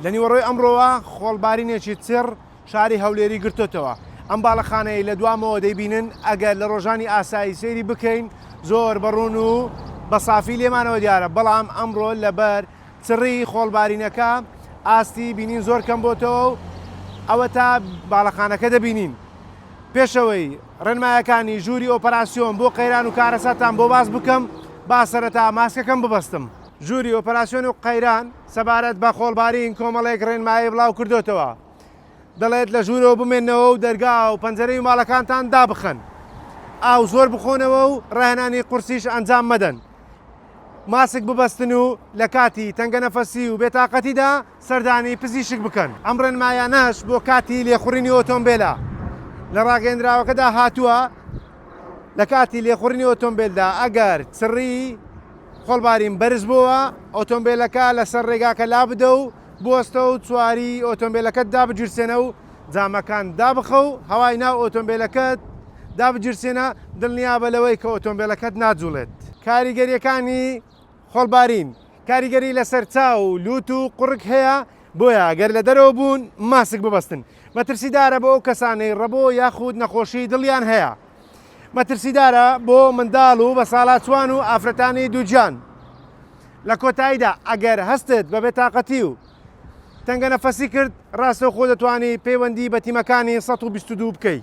لە نیوەڕۆی ئەمڕۆوە خۆڵبارینێکی چڕ شاری هەولێری گرتۆتەوە. ئەم باڵەخانەی لە دوامەوە دەیبینن ئەگەر لە ڕۆژانی ئاسایی سەیری بکەین زۆر بە ڕوون و بە سافی لێمانەوە دیارە، بەڵام ئەمڕۆ لەبەر چڕی خۆڵبارینەکە ئاستی بینین زۆر کەم بۆتەوە و ئەوەتا باڵەخانەکە دەبینین. پێشەوەی ڕێنمایەکانی ژووری ئۆپەراسیۆن بۆ قەیران و کارەساتتان بۆ باس بکەم، با سەرەتا ماسکەکەم ببەستم. ژووری ئۆپەراسیۆن و قەیران سەبارەت بە خۆڵبارین کۆمەڵێک ڕێنمایی بڵاوکردۆتەوە، دەڵێت لە ژوورەوە بمێنەوە و دەرگا و پەنجەرەی ماڵەکانتان دابخەن، ئاو زۆر بخۆنەوە و ڕاهێنانی قورسیش ئەنجام مەدەن، ماسک ببەستن و لە کاتی تەنگەنەفەسی و بێتاقەتیدا سەردانی پزیشک بکەن. ئەم ڕێنمایانەش بۆ کاتی لێخوڕینی ئۆتۆمبێلە. لە ڕاگەیەندراوەکەدا هاتووە، لە کاتی لێخوڕینی ئۆتۆمبێلدا ئەگەر چڕی خۆڵبارین بەرزبۆوە، ئۆتۆمبێلەکە لەسەر ڕێگاکە لابدە و بوەستە و چواری ئۆتۆمبێلەکەت دابگیرسێنە و جامەکان دابخە و هەوای ناو ئۆتۆمبێلەکەت دابگیرسێنە، دڵنیابە لەوەی کە ئۆتۆمبێلەکەت ناجوڵێت. کاریگەرییەکانی خۆڵبارین کاریگەری لەسەر چاو و لوت و قوڕگ هەیە، بۆیە گەر لە دەرەوە بوون ماسک ببەستن. مەترسیدارە بۆ ئەو کەسانەی ڕەبۆ یاخود نەخۆشی دڵیان هەیە. مەترسیدارە بۆ منداڵ و بەساڵاچوان و ئافرەتانی دووگیان. لە کۆتاییدا ئەگەر هەستت بە بێتاقەتی و تەنگەنەفەسی کرد، ڕاستەوخۆ دەتوانی پەیوەندی بە تیمەکانی 122 بکەی.